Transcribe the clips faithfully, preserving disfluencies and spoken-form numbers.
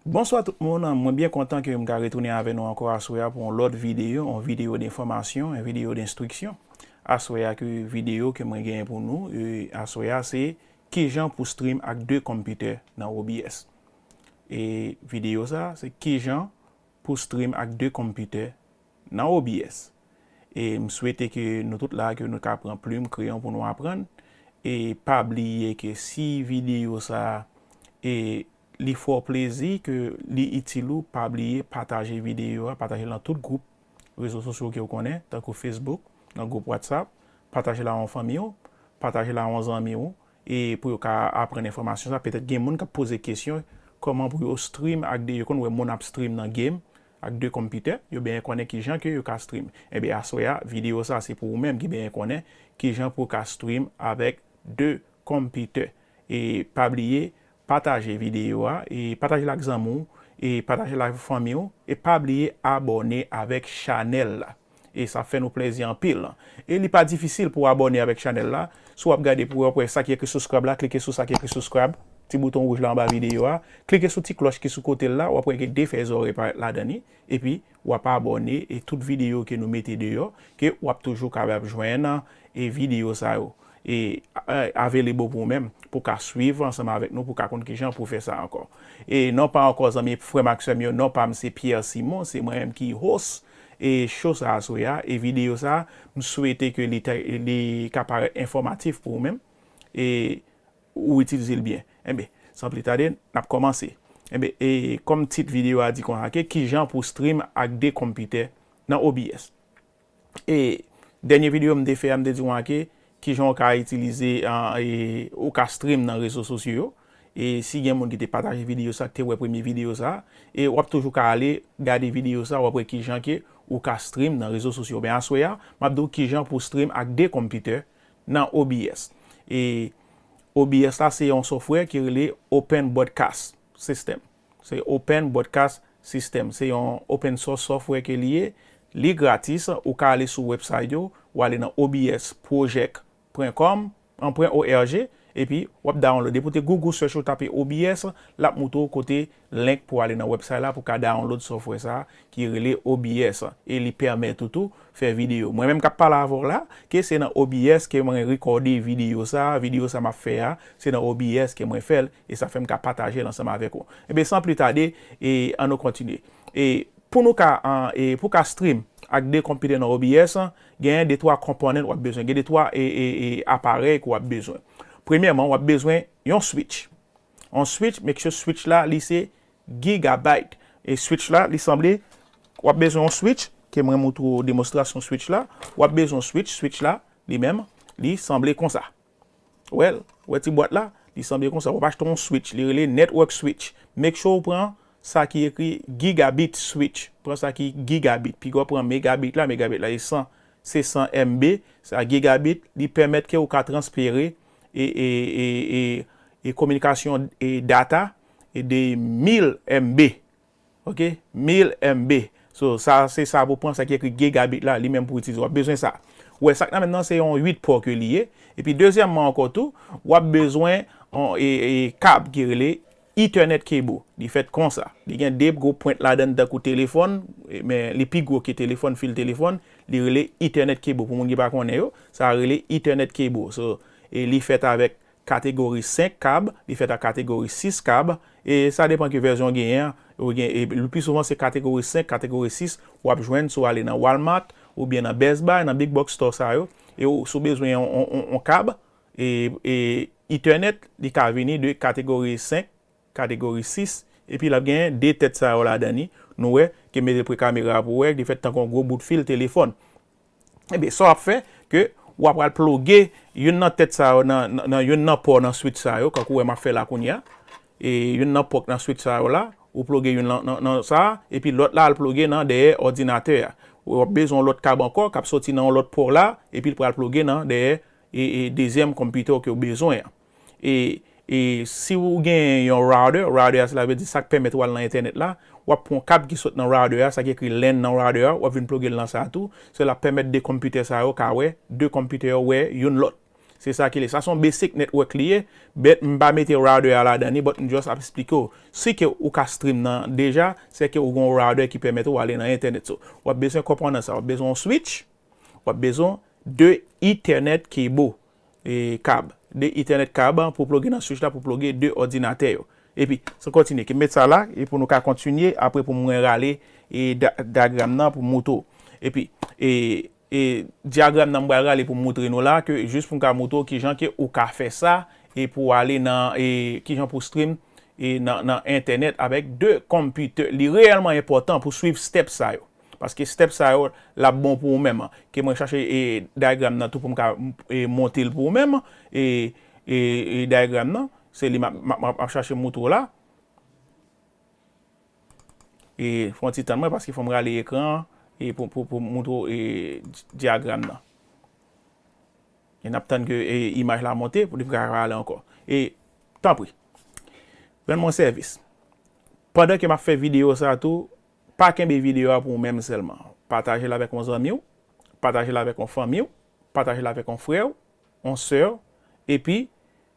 Bonswa tout moun, mwen byen kontan ke m ka retounen avè nou ankò aswè a pou yon lòt videyo, yon videyo de enfòmasyon, yon videyo de enstriksyon. Aswè a ke videyo ke mwen genyen pou nou, e aswè a se kijan pou stream ak de konpitè nan O B S. E videyo sa, se kijan pou stream ak de konpitè nan O B S. E m swete ke nou tout la, ke nou ka pran plim, kreyon pou nou aprann. E pa bliye ke si videyo sa, e li fè w plezi, ke li itil ou, pa bliye pataje videyo a, pataje l nan tout gwoup rezo sosyo ke w konnen, tankou Facebook, nan gwoup WhatsApp, pataje l a yon fanmi w, pataje l a yon zanmi w, e pou yo ka aprann enfòmasyon sa. Petèt gen moun k ap poze kesyon, kòman pou yo stream ak de, yo konn wè moun ap stream nan game, ak de konpitè, yo byen konnen kijan ke yo ka stream. Enben, aswè a, videyo sa se pou ou menm ki byen konnen kijan pou w ka stream avèk de konpitè. E pa bliye, pataje videyo a, e pataje l ak zanmi w, e pataje l ak fanmi w, e pa bliye abòne avèk chanèl la. E sa fè nou plezi anpil. E li pa difisil pou w abòne avèk chanèl la. Si w ap gade pou w wè sa ki ekri subscribe la, klike sou sa ki ekri subscribe, ti bouton wouj la anba videyo a. Klike sou ti klòch ki sou kote l la, w ap wè gen de fèy zòrèy parèt ladan li. Epi, w ap abòne e tout videyo ke nou mete deyò, ke w ap toujou kapab jwenn e videyo sa yo. E, e available pou ou menm, pou w ka swiv ansanm avèk nou, pou w ka konn kijan pou w fè sa ankò. E non pa ankò, zanmi, frè m ak sè m yo, non pa m se Pierre Simon, se mwen menm ki host e show sa aswè a, e videyo sa, m swete ke li, te- li ka parèt enfòmatif pou ou menm, e ou itilize l byen. Enben, san pli tade, n ap kòmanse. Enben, e kòm tit videyo a di konsa, ke kijan pou stream ak de konpitè nan O B S. E dènye videyo m te fè a, m te di w ke kijan w ka itilize, an, e, ou ka stream nan rezo sosyo yo. E si gen moun ki te pataje videyo sa, ki te wè premye videyo sa, e w ap toujou ka ale gade videyo sa, w ap wè kijan ke ou ka stream nan rezo sosyo. Men aswè a, m ap di w kijan pou stream ak de konpitè nan O B S. E O B S la se yon software ki rele Open Broadcast System. Se Open Broadcast System. Se yon open source software ke li ye. Li gratis. Ou ka ale sou website yo. Ou ale nan O B S project point com, an point O R G, epi w ap download. Depi w te Google search ou tape O B S, l ap montre w kote link pou ale nan website la pou ka download software sa ki rele O B S. E li pèmèt ou tou fè videyo. Mwen menm k ap pale avè w la, ke se nan O B S ke mwen rekòde videyo sa, videyo sa m ap fè a, se nan O B S ke mwen fè l, e sa fè m ka pataje l ansanm avèk ou. Enben, san pli tade, e ann nou kontinye. E pou nou ka, an, e pou ka stream ak de konpitè nan O B S, genyen de twa component w ap bezwen, gen de twa e, e, e aparèy ke w ap bezwen. Premyèman, w ap bezwen yon switch. Yon switch, make sure switch la, li se Gigabyte. E switch la, li sanble, w ap bezwen yon switch, ke mwen montre w demonstrasyon switch la. W ap bezwen yon switch, switch la, li menm, li sanble konsa. Ou wè l, ou wè ti bwat la, li sanble konsa. W ap achte yon switch, li rele network switch. Make sure ou pran sa ki ekri gigabit switch. Pran sa ki gigabit. Piga w pran megabit la, megabit la se san, se san M B. Sa gigabit, li pèmèt ke ou ka transfere e, e, e, e, e kominikasyon e data e de mil M B. Ok? Mil M B. So, sa, se sa pou pran sa ki ekri gigabit la, li menm pou itilize. W ap bezwen sa. Ou wè, sa k nan men nan, se yon uit pò ke li ye. Epi, dezyèmman ankò tou, w ap bezwen yon, e, e, kab ki rele Ethernet cable. Li fèt konsa. Li gen de gwo pwent ladan l tankou telefòn, e, men li pi gwo ke telefòn, fil telefòn. Li rele Ethernet cable. Pou moun ki pa konnen yo, sa rele Ethernet cable. So, e li fèt avèk kategori senk kab, li fèt ak kategori sis kab, e sa depann ki vèzyon w genyen an, ou gen, e le pli souvan se kategori senk, kategori sis, w ap jwenn si w ale nan Walmart, oubyen nan Best Buy, nan big box store sa yo, e ou, si w bezwen yon, yon, yon, yon kab, e, e Ethernet, li ka vini de kategori senk, kategori sis, epi l ap genyen de tèt sa yo ladan li, nou wè, ke m mete pre kamera pou wè, li fèt tankou yon gwo bout fil telefòn. Ebyen, sa w ap fè, ke w ap pral ploge youn nan tèt sa yo nan, nan, nan youn nan pò nan switch sa yo, kankou w wè m ap fè la kounye a. E youn nan pò k nan switch sa yo la, ou ploge youn nan, nan, nan sa a, epi lòt la al ploge nan dèyè òdinatè a. W ap bezwen yon lòt kab ankò, k ap soti nan yon lòt pò la, epi l pral ploge nan dèyè, e, e dezyèm konpitè w ke w bezwen an. E, e si w gen yon router, router a, sela vle di sa k pèmèt ou al nan entènèt la, w ap pran yon kab ki sot nan router a, sa ki ekri LAN nan router a, w ap vin ploge l nan sa a tou. Sela ap pèmèt de konpitè sa yo ka wè, de konpitè yo wè youn lòt. Se sa ki li. Sa se yon basic network li ye. But m pa mete router a ladan li, but m just ap eksplike w. Si ke ou ka stream nan deja, se ke ou gen yon router ki pèmèt ou ale nan entènèt. So, w ap bezwen konprann sa. W ap bezwen yon switch, w ap bezwen de Ethernet cable, e, kab. De Ethernet kab pou ploge nan switch la, pou ploge de òdinatè yo. Epi, san kontinye, ke m met sa la, e pou nou ka kontinye, apre pou mwen rale, e, da-, dyagram nan pou m moutre w. Epi, e, e, dyagram nan m pral rale pou m moutre nou la, ke jis pou m ka moutre w kijan ke ou ka fè sa, e pou ale nan, e, kijan pou stream, e nan, nan entènèt avèk de konpitè. Li reyèlman enpòtan pou swiv step sa yo. Paske step sa yo, l ap bon pou ou menm. Ke mwen chache, e, dyagram nan tou pou m ka, e, monte l pou ou menm. E, e, e dyagram nan, se li m ap, m ap, m ap chache moutre w la. E fè yon ti tann mwen paske fò m rale ekran an, e pou, pou, pou moutre w, e, dyagram nan. E n ap tann ke, e, imaj la monte pou li ka rale ankò. E, tanpri, rann mwen sèvis. Pandan ke m ap fè videyo sa tou, pa kenbe videyo a pou ou menm sèlman. Pataje l avèk yon zanmi w, pataje l avèk yon fanmi w, pataje l avèk yon frè w, yon sè w, epi,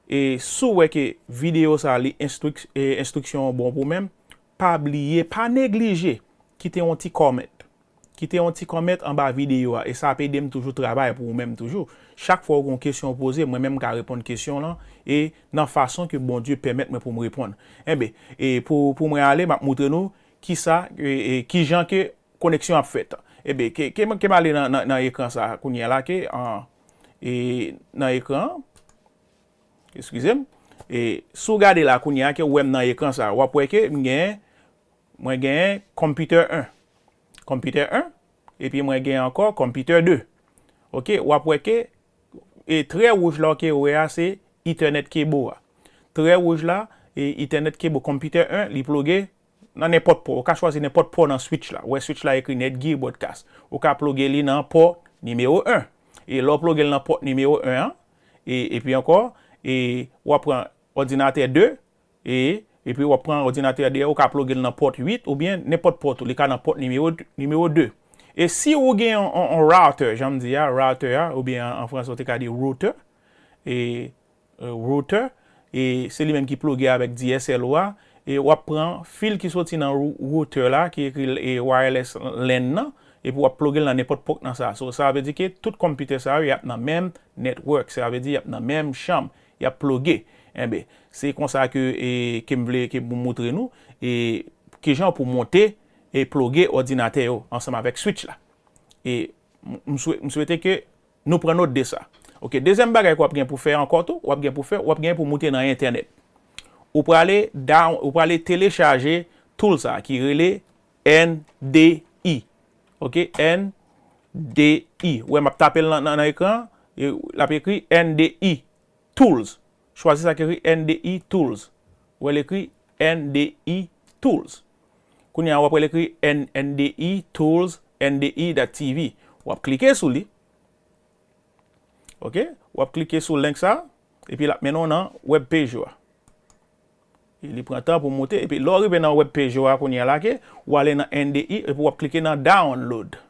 e, si w wè ke videyo sa a li enstrik-, e, enstriksyon an bon pou ou menm, pa bliye, pa neglije kite yon ti comment. Kite yon ti comment anba videyo a, e sa ap ede m toujou travay pou ou menm toujou. Chak fwa ou gen yon kesyon ou poze, mwen menm m ka reponn kesyon lan, e nan fason ke Bondye pèmèt mwen pou m reponn. Enben, e pou, pou mwen ale, m ap moutre nou kisa, e, e kijan ke koneksyon ap fèt. Enben, ke, ke, ke m ale nan, nan, nan ekran sa a kounye a la, ke, an, e, nan ekran an, eskize m, e, si w gade la kounye a, ke ou wè m nan ekran sa a, w ap wè ke m gen, mwen gen konpitè en. Konpitè en, epi mwen gen ankò konpitè de. Oke, w ap wè ke, e, trè wouj la ke ou wè a, se Ethernet cable a. Trè wouj la, e, Ethernet cable konpitè en, li ploge nan nenpòt pò. Ou ka chwazi nenpòt pò nan switch la. Ou wè switch la ekri Netgear Broadcast. Ou ka ploge li nan pò nimewo en. E lè w ploge l nan pò nimewo en an, e, epi ankò, e, w ap pran òdinatè de, e, epi w ap pran òdinatè de a, ou ka ploge l nan pòt uit oubyen nenpòt pòt ou, li ka nan pòt nimewo, nimewo de. E si ou gen yon, yon, yon router, jan m di a, router a, oubyen an, an fransè, ou te ka di router, e, e, router, e se li menm ki ploge avèk D S L ou a, e w ap pran fil ki soti nan rou-, router la, ki ekri, e, wireless LAN nan, epi w ap ploge l nan nenpòt pòt nan sa. So, sa vle di ke tout konpitè sa yo, y ap nan menm network, sa vle di y ap nan menm chanm, y ap ploge. Enben, se konsa ke, e, ke m vle ke m moutre nou, e, kijan pou monte e ploge òdinatè yo ansanm avèk switch la. E m, m swe-, m swete ke nou pran nòt de sa. Oke, dezyèm bagay ke w ap gen pou fè ankò tou, w ap gen pou fè, w ap gen pou moute nan entènèt. Ou prale down-, ou prale telechaje tool sa a ki rele N D I. Oke, N D I. Ou wè m ap tape l nan, nan, nan ekran, e l ap ekri N D I Tools. Chwazi sa ki ekri N D I Tools. Ou wè l ekri N D I Tools. Kounye a, w ap wè l ekri N-, N D I Tools, N D I dot T V. W ap klike sou li. Oke? W ap klike sou link sa, epi l ap mennen w nan web page yo a. E li pran tan pou moute, epi lè w rive nan web page yo a kounye a la ke, ou ale nan N D I, epi w ap klike nan download.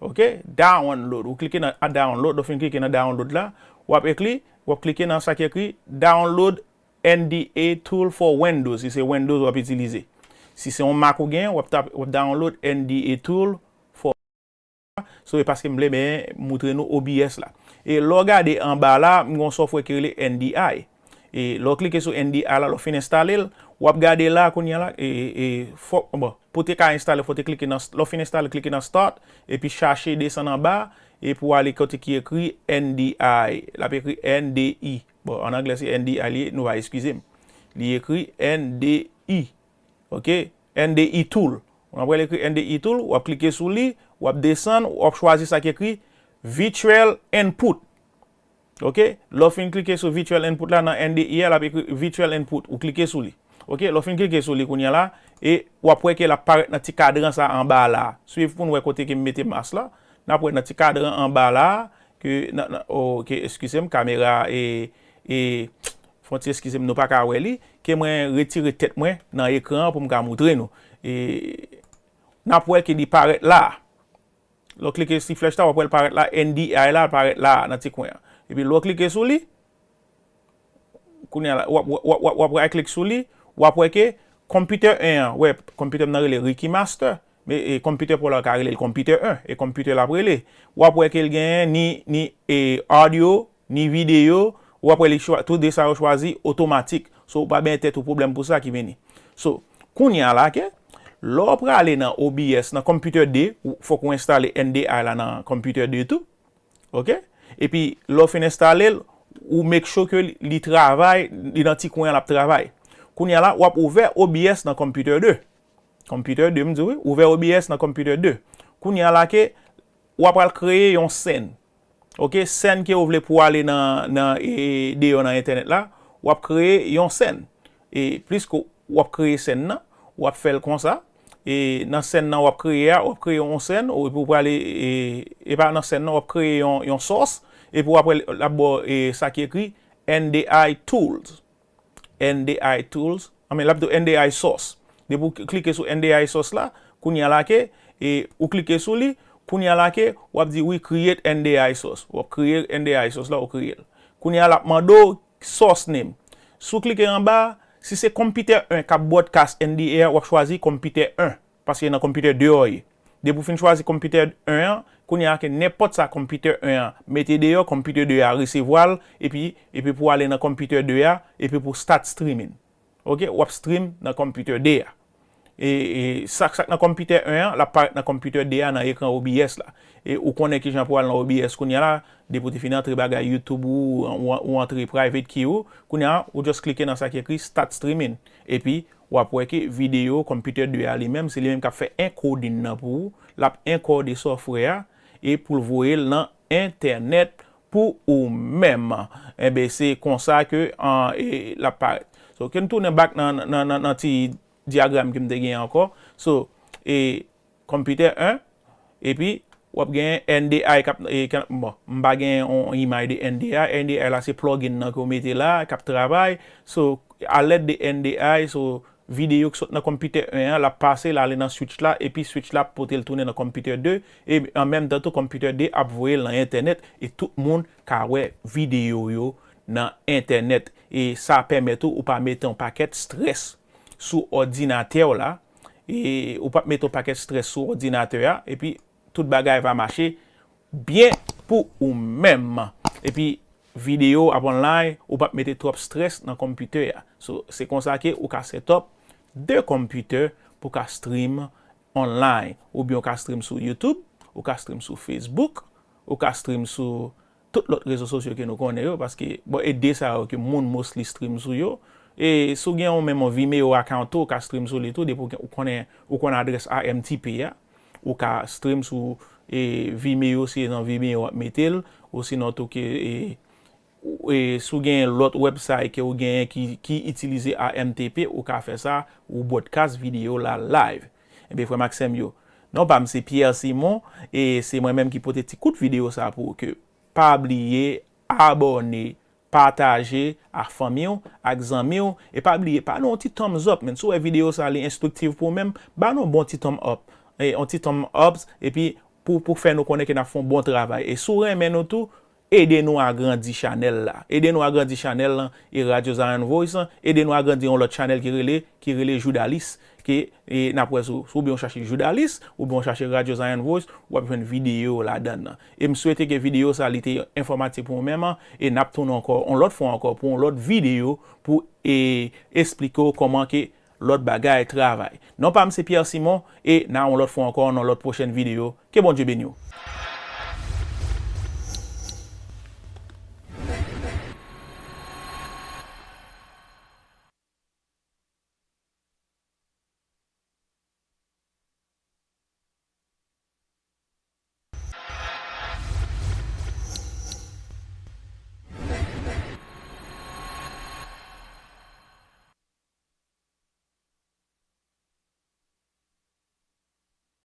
Oke? Download. Ou klike nan a download, ou fin klike nan download la, w ap ekri, w ap klike nan sa ki ekri download N D A tool for Windows, si se Windows w ap itilize. Si se yon Mac ou gen, w ap tap-, w ap download N D A tool for So, e paske m vle byen moutre nou O B S la. E lè w gade anba la, m gen yon software ki rele N D I. E lè w klike sou N D I la, lè w fin enstale l, w ap gade la kounye a la, e, e, fò, bon, pou te ka enstale, fò te klike nan, lè w fin enstale, klike nan Start, epi chache desann anba, e pou ale kote ki ekri N D I. L ap ekri N D I. Bon, an anglè se N D I li ye, nou va eskize m. Li ekri N D I. Oke? N D I tool. Ou wè l ekri N D I tool, w ap klike sou li, w ap desann, w ap chwazi sa ki ekri virtual input. Oke? Lè w fin klike sou virtual input la nan N D I a, l ap ekri virtual input. Ou klike sou li. Oke? Lè w fin klike sou li kounye a la, e w ap wè ke l ap parèt nan ti kadran sa anba la. Swiv pou n wè kote ke m mete mas la. N ap wè nan ti kadran anba la, ke, nan, nan, oke, eskize m, kamera, e, e, fon ti eskize m, nou pa ka wè li, ke mwen retire tèt mwen nan ekran an pou m ka moutre nou. E n ap wè ke li parèt la. Lè w klike sou flèch la, w ap wè l parèt la, N D I la, l parèt la, nan ti kwen an. Epi lè w klike sou li, kounye a la, w ap, w ap, w ap, w ap right click sou li, w ap wè ke computer un an, wè, computer m nan rele Ricky Master, men, e, computer pa w la w ka rele l computer un, e computer l ap rele. W ap wè ke l genyen ni, ni, e, audio, ni video, w ap wè li chwa-, tou de sa yo chwazi otomatik. So, ou pa bay tèt ou pwoblèm pou sa ki vini. So, kounye a la ke, lè w prale nan O B S, nan computer deux, ou, fòk ou enstale N D I la nan computer deux tou. Ok? Epi, lè w fin enstale l, ou make sure ke li, li travay, li nan ti kwen an l ap travay. Kounye a la, w ap ouvè O B S nan computer deux. Computer deux, m di wi, ouvè O B S nan computer deux. Kounye a la ke, w ap al kreye yon sèn. Ok? Sèn ke w vle pou ale nan, nan, e, deyò nan entènèt la, w ap kreye yon sèn. E plis ke w ap kreye sèn nan, w ap fè l konsa. E nan sèn nan w ap kreye a, w ap kreye yon sèn, ou, epi w prale, e, e pa nan sèn nan, w ap kreye yon, yon source, epi w ap wè l ap ba w, e, sa ki ekri N D I Tools. N D I Tools, I mean, l ap di w N D I Source. Depi w klike sou N D I Source la, kounye a la ke, e, ou klike sou li, kounye a la ke, w ap di wi, create N D I Source. W ap kreye N D I Source la, ou kreye l. Kounye a l ap mande w source name. Si w klike anba, si se computer un k ap broadcast N D I a, w ap chwazi computer un, paske nan computer deux w ye. Depi w fin chwazi computer un an, kounye a ke nenpòt sa computer un an mete deyò, computer deux a resevwa l, epi, epi pou ale nan computer deux a, epi pou start streaming. Ok, w ap stream nan computer deux a. E, e sa, sa k nan computer un an, l ap parèt nan computer deux a nan ekran O B S la. E ou konnen kijan pou al nan O B S kounye a la, depi w te fin antre bagay YouTube ou, ou, ou antre private key ou, kounye a, ou just klike nan sa ki ekri Start Streaming. Epi, w ap wè ke videyo computer deux a li menm, se li menm k ap fè encoding nan pou ou, l ap encode software a, e pou l voye l nan entènèt pou ou menm. Enben, se konsa ke, an, e, l ap parèt. So, ke n tounen back nan, nan, nan, nan ti dyagram ke m te gen ankò. So, e, computer un, epi w ap gen N D I k ap, e, k ap, bon, m pa gen yon imaj de N D I. N D I la, se plugin nan ke w mete la, k ap travay. So, a lèd de N D I, so, videyo k sot nan computer un an, l ap pase l ale nan switch la, epi switch la ap pote l tounen nan computer deux, e an menm tan tou computer deux ap voye l nan entènèt, e tout moun ka wè videyo yo nan entènèt. E sa pèmèt ou, ou pa mete yon pakèt strès sou òdinatè w la, e ou p ap mete yon pakèt strès sou òdinatè a, epi tout bagay va mache byen pou ou menm. Epi videyo ap online, ou p ap mete twòp strès nan konpitè a. So, se konsa ke ou ka set up de konpitè pou ka stream online. Oubyen ou ka stream sou YouTube, ou ka stream sou Facebook, ou ka stream sou tout lòt rezo sosyo ke nou konnen yo, paske, bon, e de sa yo ke moun mostly stream sou yo. E si w gen yon menm yon Vimeo account tou, ou ka stream sou li tou, depi w gen, ou konnen, ou konn adrès A M T P a, ou ka stream sou, e, Vimeo, si se nan Vimeo w ap mete l, ou sinon tou ke, e, ou, e, si w gen lòt website ke ou genyen ki, ki itilize A M T P, ou ka fè sa, ou broadcast videyo la live. Ebyen, frè m ak sè m yo, non pa m se Pierre Simon, e se mwen menm ki pote ti kout videyo sa pou ou ke pa bliye abòne, pataje ak fanmi w, ak zanmi w, e pa bliye, ba nou yon ti thumbs up, men si w wè videyo sa li enstriktif pou ou menm, ba nou yon bon ti thumb up, e, yon ti thumb up, epi pou, pou fè nou konnen ke n ap fè yon bon travay. E si w renmen nou tou, ede nou agrandi chanèl la. Ede nou agrandi chanèl lan, e Radio Zion Voice lan, ede nou agrandi yon lòt chanèl ki rele, ki rele Joudalis, ke, e, n ap wè sou, oubyen w chache Joudalis, oubyen w chache Radio Zion Voice, w ap jwenn videyo ladan l. E m swete ke videyo sa li te enfòmatif pou ou menm, e n ap tounen ankò, yon lòt fwa ankò, pou yon lòt videyo, pou, e, esplike w kòman ke lòt bagay travay. Non pa m se Pierre Simon, e n a yon lòt fwa ankò nan lòt pwochèn videyo. Ke Bondye beni w.